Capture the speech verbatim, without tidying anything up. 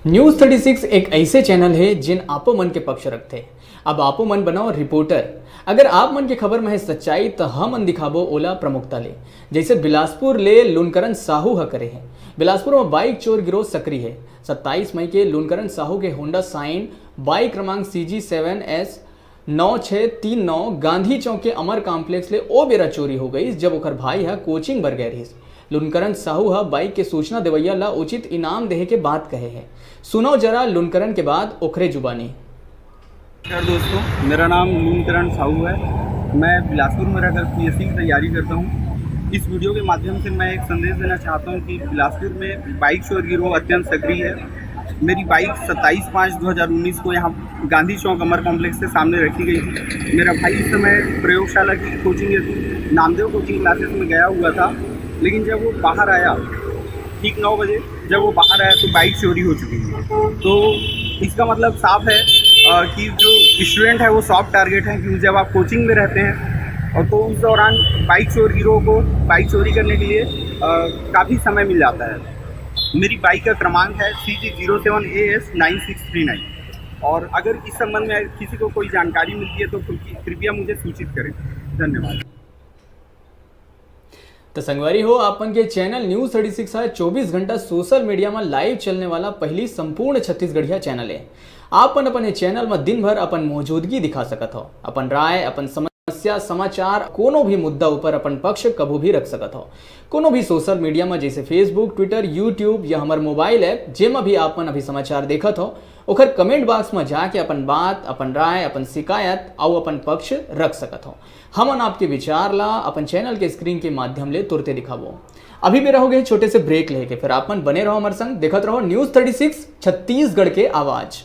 News thirty six एक ऐसे channel हे जेन आपो मन के पक्ष रखथे। अब आपो मन बनाओ रिपोर्टर। अगर आप मन के खबर में हे सच्चाई, त हमन दिखाबो ओला प्रमुखता ले। जैसे बिलासपुर ले लुनकरण साहू ह करे हे। बिलासपुर में बाइक चोर गिरोह सक्रिय हे। सत्ताईस मई के लुनकरण साहू के होंडा साइन, बाइक क्रमांक C G seven S नौ छः तीन नौ गांधी चौक के अमर कॉम्प्लेक्स ले ओ बेरा चोरी हो गई, जब ओकर भाई ह कोचिंग बर गए रहिस। लुनकरण साहू ह बाइक के सूचना देवैया ला उचित इनाम देहे के बात कहे हे। सुनव जरा लुनकरण के बात ओखरे जुबानी। नमस्कार दोस्तों, मेरा नाम लूनकरण साहू है। मैं बिलासपुर में रहकर पीएससी की तैयारी करता हूँ। इस वीडियो के माध्यम से मैं एक संदेश देना चाहता हूँ कि बिलासपुर में बाइक चोर गिरोह अत्यंत सक्रिय है। मेरी बाइक सत्ताईस पाँच दो हज़ार उन्नीस को यहाँ गांधी चौक अमर कॉम्प्लेक्स के सामने रखी गई थी। मेरा भाई इस समय प्रयोगशाला की कोचिंग, नामदेव कोचिंग क्लासेस में गया हुआ था, लेकिन जब वो बाहर आया ठीक नौ बजे, जब वो बाहर आया तो बाइक चोरी हो चुकी थी। तो इसका मतलब साफ है अ, कि जो स्टूडेंट है वो सॉफ्ट टारगेट है, क्योंकि जब आप कोचिंग में रहते हैं और तो उस दौरान बाइक चोर गिरोह को बाइक चोरी करने के लिए अ, काफ़ी समय मिल जाता है। मेरी बाइक का क्रमांक है C G zero seven A S nine six three nine। और अगर इस संबंध में किसी को कोई जानकारी मिलती है तो कृपया मुझे सूचित करें। धन्यवाद। तो संगवारी हो, आपन के चैनल न्यूज थर्टी सिक्स है चौबीस घंटा सोशल मीडिया में लाइव चलने वाला पहली संपूर्ण छत्तीसगढ़िया चैनल है। आपन अपन ये चैनल में दिन भर अपन मौजूदगी दिखा सकत हो, अपन राय, अपन समस्या, समाचार, कोनो भी मुद्दा ऊपर अपन पक्ष कभू भी रख सकत हो। कोनो भी सोशल मीडिया में जैसे Facebook, Twitter, YouTube या हमार मोबाइल ऐप, जेमा भी आपन अभी समाचार देखत हो, ओखर कमेंट बॉक्स में जाके अपन बात, अपन राय, अपन शिकायत अउ अपन पक्ष रख सकत हो। हमन आपके विचार ला अपन चैनल के स्क्रीन के माध्यम ले तुरते दिखाबो। अभी बेरा हो गए छोटे से ब्रेक लेके, फिर आप मन बने रहो हमारे संग, देखत रहो न्यूज थर्टी सिक्स छत्तीसगढ़ के आवाज।